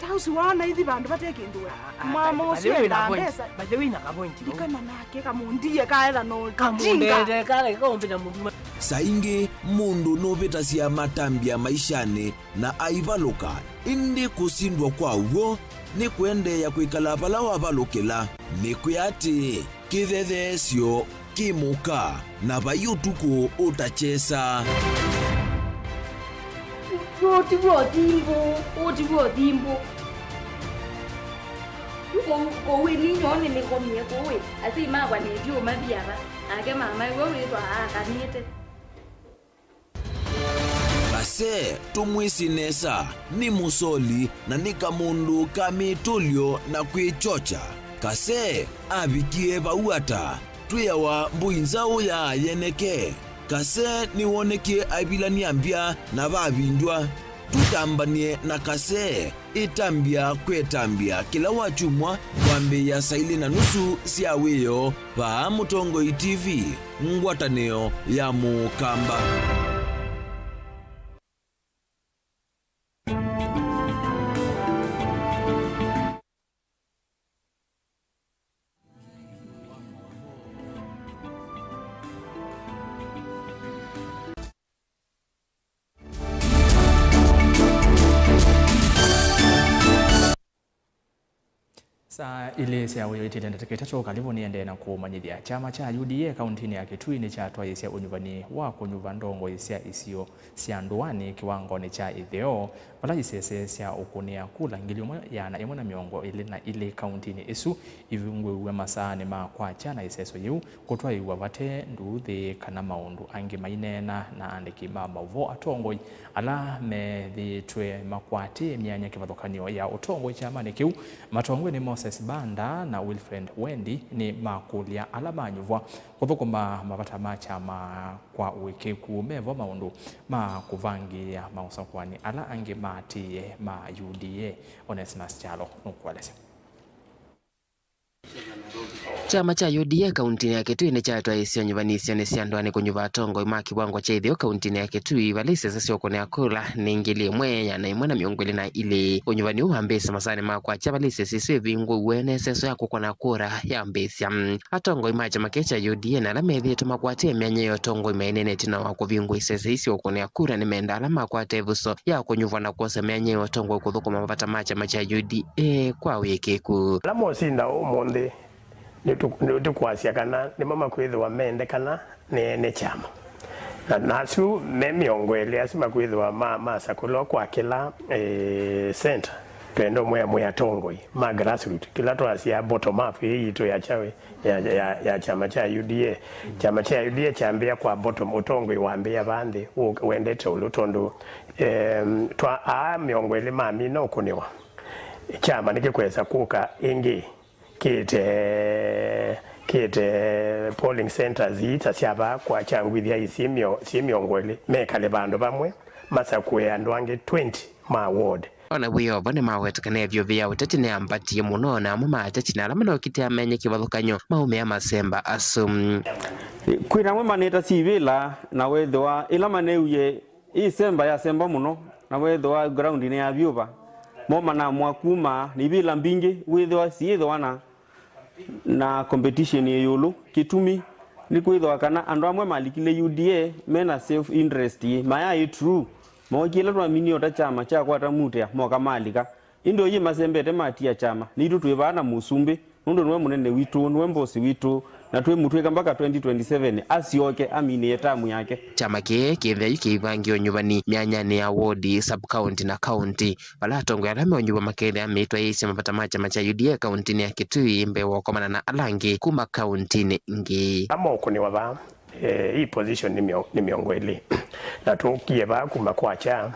Ta ũsu waona ithi vandũ vate kĩndũ we. Mama ũsu endaa mbesa. By the way, na kavointi. Ndikana nake kamũndie kaetha no tinga. Kamũndete kale kaũmbĩta mũndũ. Saa ingĩ mũndũ nũvĩtasya matambya maishanĩ na aivalũka, ĩndĩ kũsindwa kwa w'o nĩ kũendeea kwĩkala vala wavalũkĩla. Nĩkwĩa atĩĩ, kĩthetheesyo kĩ mũka, na vai ũtukũ ũtakyesa. Ũũ ti w'o thimbũ, ũũ ti w'o thimbũ. Kũu, kũu ĩni nyoo nĩnĩkomie kũu ĩ, asyai makwa nĩthi ũmathi ava, nake mama ĩwe wĩthwa aakanĩte. Kase, tũmwĩsĩ nesa, nĩ mũsoli na nĩ kamũndũ ka mĩtũlyo na kwĩkyokya. Kase avikie vau ata? Twĩawa mbũi nzaũ ya yeneke. Kase nĩwonekie aivilany'a mbya na vavindw'a. Tũtambany'e na Kase. Ĩtambya kwĩ ĩtambya kĩla wakyumwa kwambĩĩa saa ilĩ na nusu sya wĩoo vaa Mũtongoi T V, ngwatanĩo ya Mũkamba. Saa ilĩ sya wĩoo itĩte ndatĩka itatũ, Kalivũ nĩendee na kũmanyĩthya. Kyama kya U D A kauntinĩ ya Kitui nĩkyatwaĩĩsya ũnyuvani wa kũnyuva ndongoi sya isio sya ndũanĩ kĩwangonĩ kya ĩtheo, vala isese sya ũkũnĩa kula ngili ĩmwe ĩana ĩmwe na mĩongo ĩlĩ na ilĩ kauntinĩ ĩsu ivingũĩwe masaanĩ ma kwakya, na ĩseso yĩu kũtwaĩĩw'a vate nduuthĩ kana maũndũ angĩ maineena na aandĩki ma maũvoo. Atongoi ala methĩĩtwe makwatĩĩe myanya kĩvathũkany'o ya ũtongoi kyamanĩ kĩu, matongoew'e nĩ Moses Banda na Wilfred Wendi, nĩmakũlya ala manyuvwa kũthũkũma mavata ma kyama kwa ũĩkĩĩku, me vo maũndũ ma kũvangĩĩa maũsakũani ala angĩ maatĩĩe ma U D A. Onesmus Kyalo nũkũelesya. Kyama kya U D A kauntinĩ ya Kitui nĩkyatwaĩĩsye ũnyuvanisyanĩ sya ndũanĩ kũnyuva atongoi ma kĩwango kya ĩtheo kauntinĩ ya Kitui, vala isese sya ũkũnĩa kula nĩ ngili ĩmwe ĩana ĩmwe na mĩongo ĩlĩ na ilĩ. Ũnyuvani ũũ wambĩĩsye masaanĩ ma kwakya vala isese isu ivingũĩwe na ĩseso ya kũkũna kura yambĩĩsya. Atongoi ma kyama kĩĩ kya U D A na ala methĩĩtwe makwatĩĩe myanya ya ũtongoi maineenetye na wa kũvingũa isese isu sya ũkũnĩa kura nĩmenda ala makwata ĩvuso ya kũnyuvwa na kwosa myanya ya ũtongoi kũthũkũma mavata ma kyama kya U D A kwa wĩkĩĩku. Ala mosinda ũmũnthĩ nĩtũ-, nĩtũkwasya kana nĩmo makwĩthĩwa mendekana nĩ ene kyama. Na, na asu me mĩongo ĩlĩ asu makwĩthĩwa ma, masakũlwa kwa kĩla, eh, center. Twenda ũmwe mwĩ atongoi ma grassroot, kĩla twasya bottom up ĩĩ yitũ ya kyaũ, ya, ya, ya kyama kya U D A. Kyama kya U D A kyambĩĩa kwa bottom, ũtongoi wambĩĩa vaa nthĩ, ũ-, wendete ũlũ, tondũ, em, twa, aa mĩongo ĩlĩ mamina ũkũnĩwa, kyama nĩkĩkwesa kũka ĩngĩ kĩte, kĩte polling centers ii ta sya vaa kwa Kyangwithya ii syĩ mĩo-, syĩ mĩongo ĩlĩ, mekale vandũ vamwe, masakũe andũ angĩ twenty ma ward. O na wĩ o vo, nĩmaweta kana ĩvyũvĩ ya ũteti nĩyambatie mũno, na amwe ma ateti na ala manookĩte amenye kĩvathũkany'o maumĩa masemba asu. Kwĩ na amwe manĩta syivĩla, na wethĩwa ĩla maneewie ĩsemba yasemba mũno, na wethĩwa ground nĩyavyũva, mo manamwa kuma nĩ ivĩla mbingĩ, wĩthĩwa syĩthĩwa na Na competition ĩ ĩũlũ. Kĩtumi nĩ kwĩthĩwa kana andũ amwe malikile U D A mena self interest ĩ, maya ĩ true. Mookie ĩla twaminie ũta kyama kyakwata mutea, moka malika. Ĩndĩ oyu masembete matia kyama, nĩitũ twĩ vaa na mũsumbĩ, nũndũ nĩwe mũnene witũ, nĩwe mbosi witũ, na twĩmũtw'ĩka mbaka twenty twenty-seven asyoke aminĩe tamu yake. Kyama kĩĩ kĩthĩa yu kĩivangie ũnyuvani myanyanĩ ya wodi, sub-county, na county, vala atongoi ala meũnyuva makethĩa meitwaĩĩsya mavata ma kyama kya U D A kauntinĩ ya Kitui mbee wa ũkomana na ala angĩ kuma kauntinĩ ingĩ. Ala maũkũnĩwa vaa, eh, ii position nĩ mĩo-, nĩ mĩongo ĩlĩ. Na tũkie vaa kuma kwakya,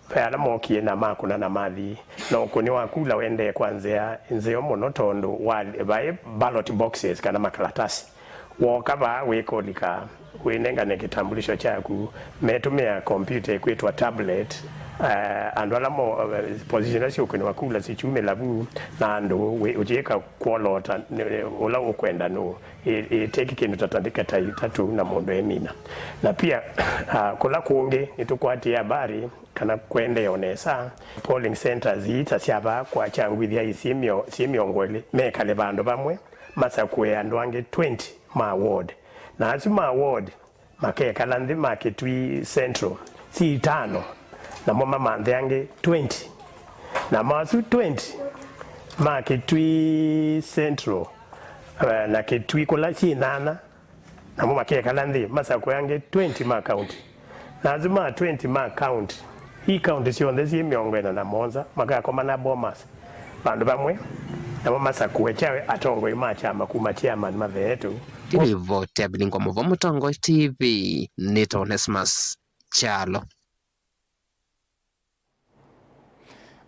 ve ala mokie na makũna na mathi. Na ũkũni wa kula wendee kwa nzĩa nzeo mũno tondũ wa, vaĩ ballot boxes kana makalatasi. Wooka vaa wĩkũlika, wĩnengane kĩtambulisho kyaku, metũmĩa kompyuta ĩkwĩtwa tablet, eh, andũ ala mo, eh, position ila syũkũnĩwa kula sikyumĩla vu, na andũ wĩ, ũyĩka kwolota nĩ, ũla ũkwenda nũũ, ĩ, ĩteki kĩndũ ta tandĩka ta itatũ na mũndũ emina. Na pia, ah, kũla kũngĩ nĩtũkwatie habari kana kũendee o nesa, polling centers ii ta sya vaa kwa Kyangwithya ii syĩ mĩo-, syĩ mĩongo ĩlĩ, mekale vandũ vamwe, masakũe andũ angĩ twenty ma ward. Na asu ma ward makekala nthĩ ma Kitui Central syĩ itano, namo mamanthe angĩ twenty. Namo asu twenty ma Kitui Central, eh, na Kitui kũla syĩ nyanya, namo makekala nthĩ masakũe angĩ twenty ma county. Na asu ma twenty ma county, ii county syonthe syĩ mĩongo ĩna na mũonza makakomana Bomas vandũ vamwe, namo masakũe kyawe atongoi ma kyama kuma chairman matheetũ. Ndĩlivoti ya Bilingwa Mũvo, Mũtongoi T V, nĩtawa Onesmus Kyalo.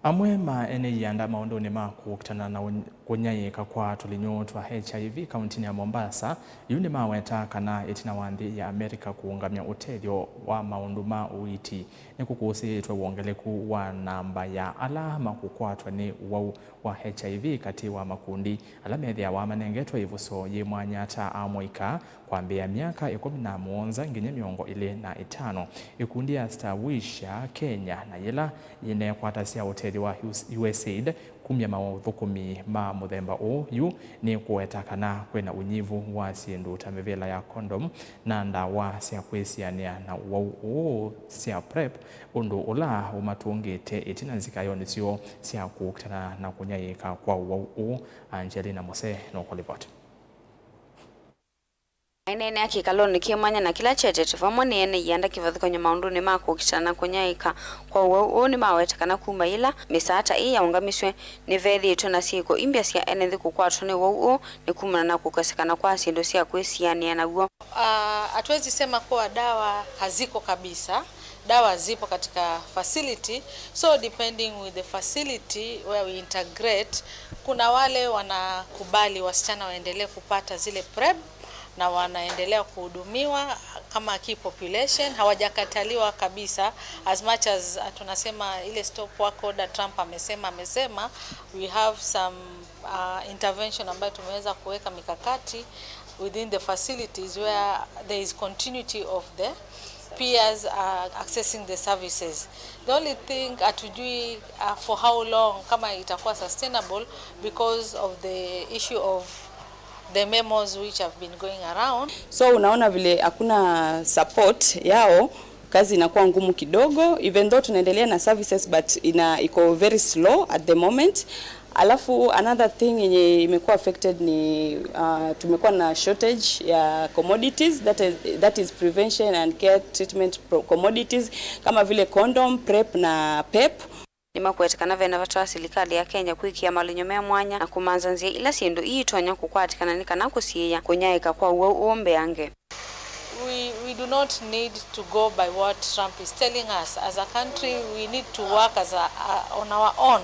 Amwe ma ene ianda maũndũnĩ ma kũkitana na ũny-, kũnyaĩĩka kwa tũlinyũ twa H I V kauntinĩ ya Mombasa yu nĩmaweta kana ĩtina wa nthĩ ya Amerika kũũngamya ũtethyo wa maũndũ ma ũiiti, nĩkũkũsĩĩtwe wongeleku wa namba ya ala makũkwatwa nĩ ũwau wa H I V katĩ wa makundi ala methĩawa manengetwe ĩvuso yĩ mwanya ta amũika kwambĩĩa myaka ĩkũmi na mũonza nginya mĩongo ĩlĩ na ĩtano. Ĩkundi ya Star Wish ya Kenya na yĩla yĩneekwatasya ũtethyo wa U S AID kumya maũthũkũmi ma mũthemba ũũ yu nĩ kũweta kana kwĩna ũnyivu wa syĩndũ ta mĩvĩla ya condom na ndawa sya kwĩsianĩa na ũwau ũũ sya PrEP, ũndũ ũla ũmatũngĩte ĩtina nzikayonĩ syoo sya kũkitana na kũnyaĩĩka kwa ũwau ũũ. Angelina Mose nũkũlivoti. Aineenea kĩkalonĩ kĩ mwanya na kĩla kyetetwe vamwe nĩ ene ianda kĩvathũkany'o maũndũnĩ ma kũkitana na kũnyaĩĩka kwa ũwau ũũ nĩmaweta kana kuma yĩla mĩsaata ĩĩ yaũngamisw'e, nĩvethĩĩtwe na syĩko imbya sya ene nthĩ kũkwatwa nĩ ũwau ũũ nĩ kumana na kũkosekana kwa syĩndũ sya kwĩsianĩa naw'o. Ah, hatuwezi sema kuwa dawa haziko kabisa. Dawa zipo katika facility, so depending with the facility where we integrate, kuna wale wanakubali wasichana waendelee kupata zile PrEP na wanaendelea kuhudumiwa kama key population, hawajakataliwa kabisa, as much as, uh, tunasema ile stop work order Trump amesema, amesema, we have some, uh, intervention ambayo tumeweza kuweka mikakati within the facilities where there is continuity of the peers are accessing the services. The only thing hatujui, uh, for how long, kama itakuwa sustainable because of the issue of the memos which have been going around. So unaona vile hakuna support yao, kazi inakuwa ngumu kidogo, even though tunaendelea na services but ina, iko very slow at the moment. Alafu another thing yenye imekuwa affected ni, uh, tumekuwa na shortage ya commodities, that is, that is prevention and care treatment pro-, commodities kama vile condom, PrEP na PEP. Nĩmakwete kana vena vata wa silikalĩ ya Kenya kwĩkĩa malinyo me mwanya na kũmanza nzĩa ila syĩndũ ii itonya kũkwatĩkana nĩ kana kũsiĩĩa kũnyaĩĩka kwa ũwau ũũ mbeange. We, we do not need to go by what Trump is telling us. As a country, we need to work as a, uh, on our own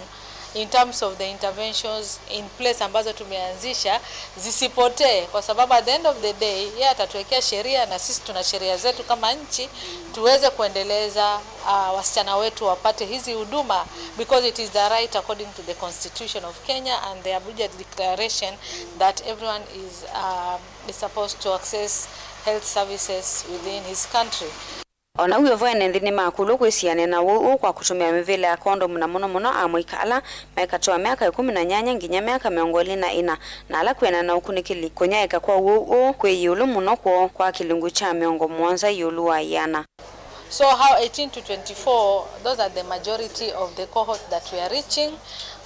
in terms of the interventions in place ambazo tumeanzisha zisipotee, kwa sababu at the end of the day, yeye atatuwekea sheria na sisi tuna sheria zetu kama nchi, tuweze kuendeleza, uh, wasichana wetu wapate hizi huduma, because it is the right according to the Constitution of Kenya and the Abuja Declaration that everyone is, uh, is supposed to access health services within his country. O na w'o vo, ene nthĩ nĩmakũlw'a kwĩsianĩa na ũwau ũũ kwa kũtũmĩa mĩvĩla ya kondomu, na mũno mũno amũika ala me katĩ wa myaka ĩkũmi na nyanya nginya myaka mĩongo ĩlĩ na ĩna, na ala kwĩana na ũkunĩkĩli. Kũnyaĩĩka kwa ũwau ũũ kwĩ ĩũlũ mũno kwoo kwa kĩlungu kya mĩongo mũonza ĩũlũ wa ĩana. So how eighteen to twenty-four, those are the majority of the cohort that we are reaching,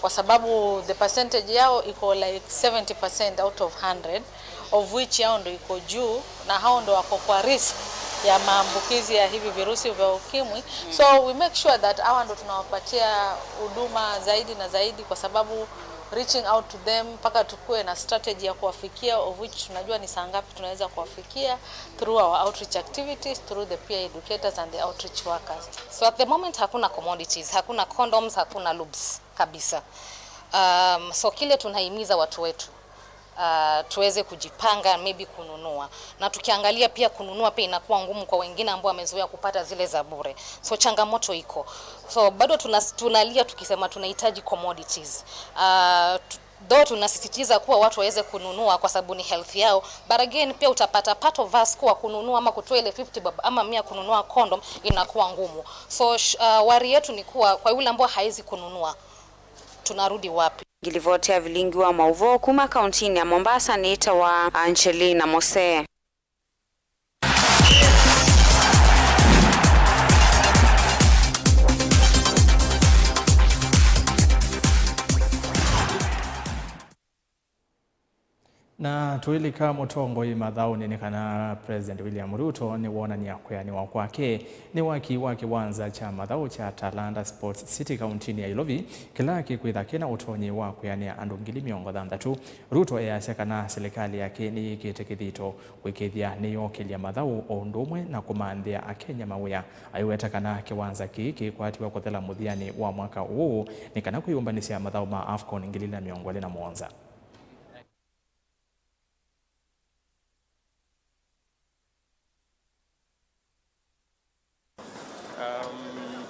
kwa sababu the percentage yao iko like seventy percent out of hundred, of which hao ndo iko juu na hao ndo wako kwa risk ya maambukizi ya hivi virusi vya ukimwi. So we make sure that hawa ndo tunawapatia huduma zaidi na zaidi, kwa sababu reaching out to them mpaka tukue na strategy ya kuwafikia, of which tunajua ni saa ngapi tunaweza kuwafikia through our outreach activities, through the peer educators and the outreach workers. So at the moment hakuna commodities, hakuna condoms, hakuna lubes kabisa. Um, so kile tunahimiza watu wetu, uh, tuweze kujipanga maybe kununua. Na tukiangalia pia, kununua pia inakuwa ngumu kwa wengine ambao wamezoea kupata zile za bure. So changamoto iko. So bado tuna-, tunalia tukisema tunahitaji commodities. Uh, tu-, though tunasisitiza kuwa watu waweze kununua kwa sababu ni health yao, but again pia utapata part of us kuwa kununua ama kutoa ile fifty bob ama mia kununua condom inakuwa ngumu. So sh-, uh, worry yetu ni kuwa kwa yule ambao hawezi kununua, tunarudi wapi? Ngilivoti ya vilingi wa mauvoo kuma kauntinĩ ya Mombasa nĩtawa Angelina Mose. Na tũilika mũtongoi mathaũnĩ nĩ kana President William Ruto nĩwonany'a kwĩanĩwa kwake nĩ waki wa kĩwanza kya mathaũ kya Talanta Sports City kauntinĩ ya Ilovi, kĩla kĩkwĩtha kĩna ũtonyi wa kwĩanĩa andũ ngili mĩongo thanthatũ. Ruto easya kana silikalĩ yake nĩyĩkĩte kĩthito kũĩkĩĩthya nĩyookĩlya mathaũ o ũndũ ũmwe na kũmanthĩa Akenya mawĩa. Aiweta kana kĩwanza kĩĩ kĩkwatiwe kũthela mũthyanĩ wa mwaka ũũ nĩ kana kwĩyũmbanĩsya mathaũ ma AFCON ngili ilĩ na mĩongo ĩlĩ na mũonza. Um,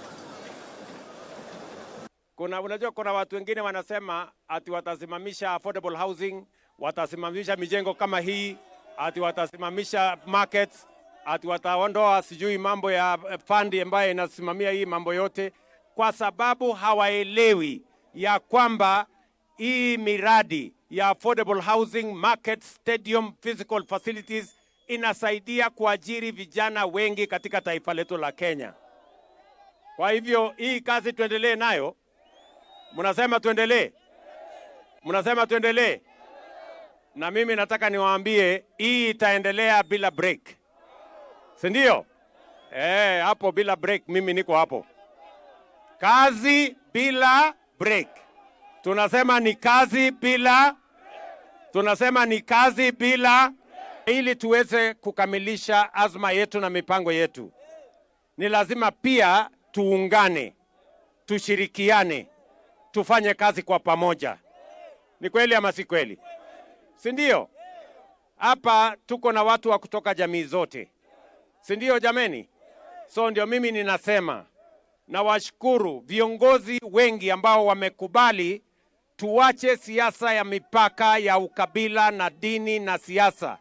kuna, unajua, kuna watu wengine wanasema ati watasimamisha affordable housing, watasimamisha mijengo kama hii, ati watasimamisha markets, ati wataondoa sijui mambo ya, eh, fund ambayo inasimamia hii mambo yote, kwa sababu hawaelewi ya kwamba hii miradi ya affordable housing, market, stadium, physical facilities inasaidia kuajiri vijana wengi katika taifa letu la Kenya. Kwa hivyo, hii kazi tuendelee nayo. Mnasema tuendelee? Mnasema tuendelee? Na mimi nataka niwaambie, hii itaendelea bila break. Si ndio? Eh, hapo bila break, mimi niko hapo. Kazi bila break. Tunasema ni kazi bila, tunasema ni kazi bila, ili tuweze kukamilisha azma yetu na mipango yetu. Ni lazima pia tuungane, tushirikiane, tufanye kazi kwa pamoja. Ni kweli ama si kweli? Si ndio? Hapa tuko na watu wa kutoka jamii zote. Si ndio, jameni? So ndio mimi ninasema, nawashukuru viongozi wengi ambao wamekubali tuache siasa ya mipaka ya ukabila na dini na siasa.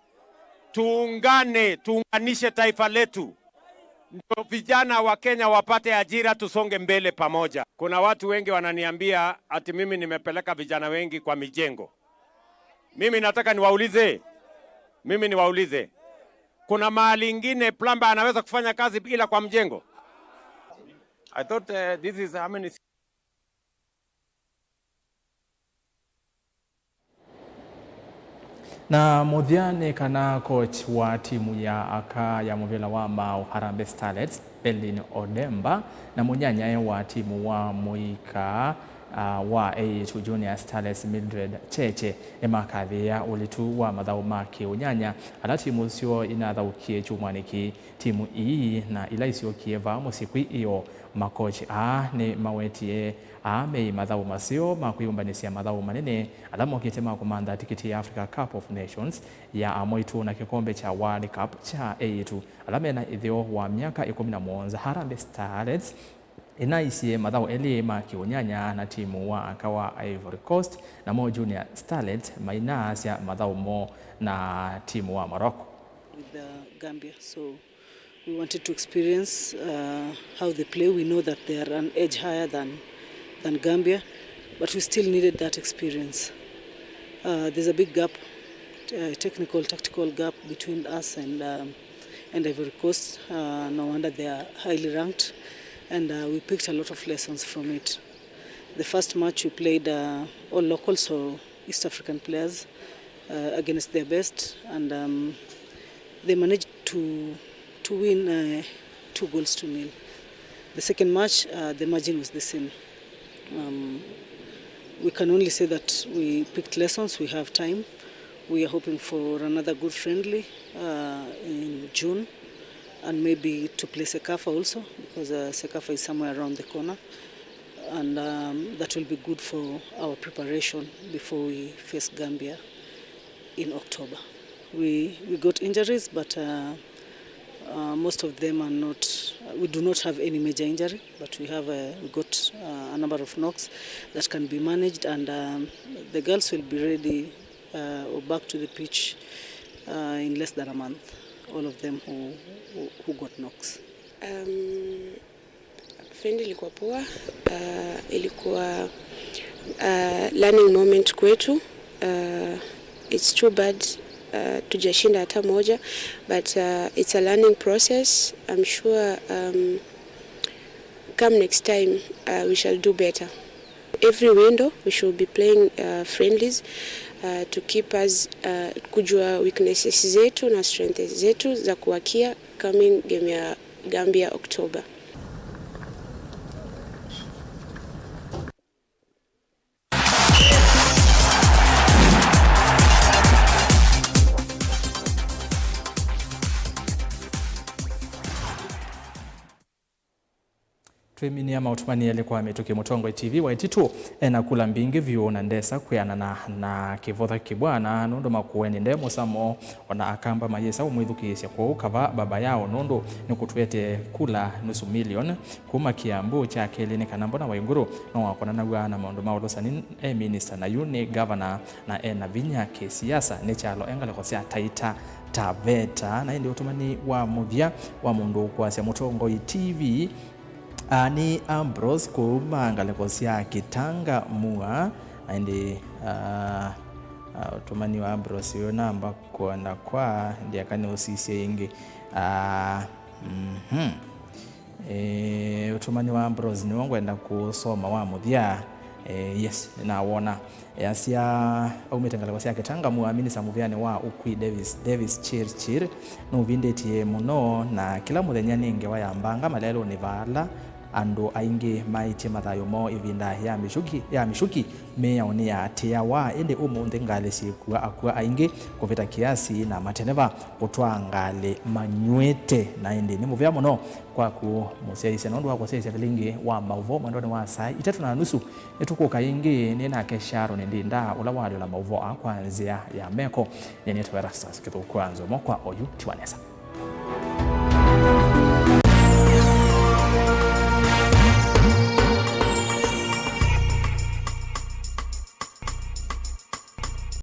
Tuungane, tuunganishe taifa letu. Ndio vijana wa Kenya wapate ajira, tusonge mbele pamoja. Kuna watu wengi wananiambia ati mimi nimepeleka vijana wengi kwa mijengo. Mimi nataka niwaulize, mimi niwaulize, kuna mahali ingine plumber anaweza kufanya kazi ila kwa mjengo? I thought, uh, this is how many Na mũthya nĩ kana coach wa timu ya aka ya mũvĩla wa maaũ Harambee Starlets, Elin Odemba, na mũnyanyae wa timu wa mũika, ah, wa eĩtu Junior Starlets, Mildred Cheche, nĩmakathĩĩa ũlitu wa mathaũ ma kĩũnyanya ala timu syoo inathaũkie kyumwanĩ kĩĩ. Timu ii na ila isyokie vaa mũsyĩ kwĩ ĩoo. Makochi aa nĩmawetie aa meĩ mathaũ maseo ma kwĩyũmbanĩsya mathaũ manene ala mokĩte ma kũmantha tikiti ya Africa Cup of Nations ya amwaitũ na kĩkombe kya World Cup kya eĩtu ala mena ĩtheo wa myaka ĩkũmi na mũonza. Harambee Starlets ĩnaisye mathaũ elĩ ma kĩũnyanya na timu wa aka wa Ivory Coast, namo Junior Starlets mainaasya mathaũ moo na timu wa Morocco. With, uh, Gambia. So, We wanted to experience uh, how they play. We know that they are an edge higher than, than Gambia, but we still needed that experience. Uh, there's a big gap, uh, technical, tactical gap between us and, um, and Ivory Coast. Uh, no wonder they are highly ranked, and uh, we picked a lot of lessons from it. The first match we played uh, all locals, so East African players uh, against their best, and um, they managed to to win uh, two goals to nil. The second match, uh, the margin was the same. Um, we can only say that we picked lessons. We have time. We are hoping for another good friendly uh, in June, and maybe to play CECAFA also, because uh, CECAFA is somewhere around the corner, and um, that will be good for our preparation before we face Gambia in October. We, we got injuries, but uh, uh, most of them are not, we do not have any major injury, but we have a, we got uh, a number of knocks that can be managed, and um, the girls will be ready uh, or back to the pitch uh, in less than a month, all of them who, who, who got knocks. Um, Friendly ilikuwa poa. Uh, ilikuwa uh, learning moment kwetu. Uh, it's too bad uh, tujashinda hata moja, but uh, it's a learning process. I'm sure um, come next time uh, we shall do better. Every window we should be playing uh, friendlies uh, to keep us uh, kujua weaknesses zetu na strengths zetu za kuwakia coming game ya Gambia October. Twĩminĩa maũtũmani elĩ kwa mĩtũkĩ. Mũtongoi T V Waititu ena kula mbingĩ vyũ na ndesa kwĩanana na Kĩvotha Kĩbwana nũndũ makũeni nde mũsamo, ona Akamba mayĩsa ũmwĩthukĩĩsya kwoou kava baba yao nũndũ nĩkũtwete kula nusu milioni kuma Kiambu. Kya kelĩ nĩ kana Mbona Waiguru no wakonanaw'a na maũndũ ma ũlũsani e minista na yu nĩ ngavana na ena vinya kĩsiasa. Nĩ kyalo e ngalĩko sya Taita Taveta. Na ĩndĩ ũtũmani wa mũthya wa mũndũ ũkwasya Mũtongoi T V, a, nĩ Ambrose kuma ngalĩko sya Kĩtanga Mua. Na ĩndĩ, a, a, ũtũmani wa Ambrose ũyũ namba kwona kwa ndĩaka nĩ ũsisye ĩngĩ. A, mhm. E, ũtũmani wa Ambrose nĩw'o ngwenda kũsoma wa mũthya. E, yes, nĩnawona. Easya aumĩte ngalĩko sya Kĩtanga Mua, minista mũvĩanĩ wa ũkui Davis, Davis Chirchir nũvindĩtie mũno, na kĩla mũthenya nĩ ngewa ya mbanga malelũnĩ vala andũ aingĩ maĩtye mathayũ moo ĩvinda ya mĩshũki, ya mĩshũki mĩaũnĩ ya Tiawa. Ĩndĩ ũmũnthĩ ngalĩ syĩkua akw'a aingĩ kũvĩta kĩasi na mateleva kũtwaa ngalĩ manyw'ĩte. Na ĩndĩ nĩ mũvea mũno kwaku mũsyaĩĩsya nũndũ wa kũsyaĩĩsya vilingi wa maũvoo mwendonĩ wa saa itatũ na nusu. Nĩtũkũka ĩngĩ nĩ nake Sharon Ndinda, ũla walyũla maũvoo aa kwa nzĩa ya meko. Nĩnĩtawa Erastus Kĩthũku, anzũmo kwa oyu tiwa nesa.